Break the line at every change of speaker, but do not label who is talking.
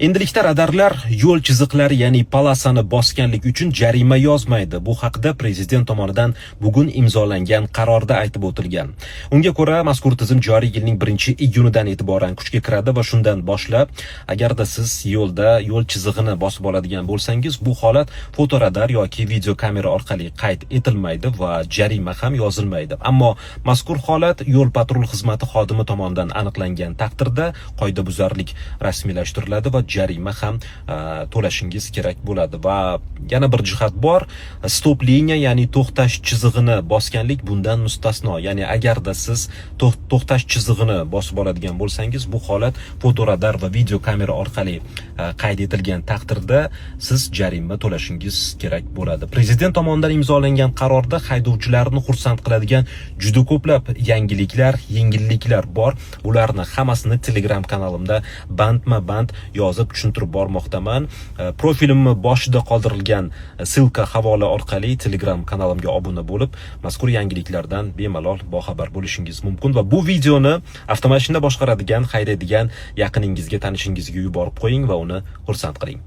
Endilikda radarlar yo'l chiziqlari, ya'ni полоса ni bosganlik uchun jarima yozmaydi. Bu haqda prezident tomonidan bugun imzolangan qarorda aytib o'tilgan. Unga ko'ra, mazkur tizim joriy yilning 1-iyunidan e'tiboran kuchga kiradi va shundan boshlab, agarda siz yo'lda yo'l chizig'ini bosib oladigan bo'lsangiz, bu holat fotoradar yoki video kamera orqali qayd etilmaydi va jarima ham yozilmaydi. Ammo mazkur holat yo'l patrul xizmati xodimi tomonidan aniqlangan taqdirda qoidabuzarlik rasmiylashtiriladi va jarima ham to'lashingiz kerak bo'ladi. Va yana bir jihat bor: stop liniya, ya'ni to'xtash chizig'ini bosganlik bundan mustasno. Ya'ni agarda siz to'xtash chizig'ini bosib oladigan bo'lsangiz, bu holat fotoradar va video kamera orqali qayd etilgan taqdirda siz jarima to'lashingiz kerak bo'ladi. Prezident tomonidan imzolangan qarorda haydovchilarni xursand qiladigan juda ko'plab yangiliklar, yengilliklar bor. Ularni hammasini Telegram kanalimda bandma band yozib tushuntirib bormoqdaman. Profilimni boshida qoldirilgan ссылка, havola orqali Telegram kanalimga obuna bo'lib, mazkur yangiliklardan bemalol boxabar bo'lishingiz mumkin va bu videoni avtomashina boshqaradigan, haydaydigan yaqiningizga, tanishingizga yuborib qo'ying va uni xursand qiling.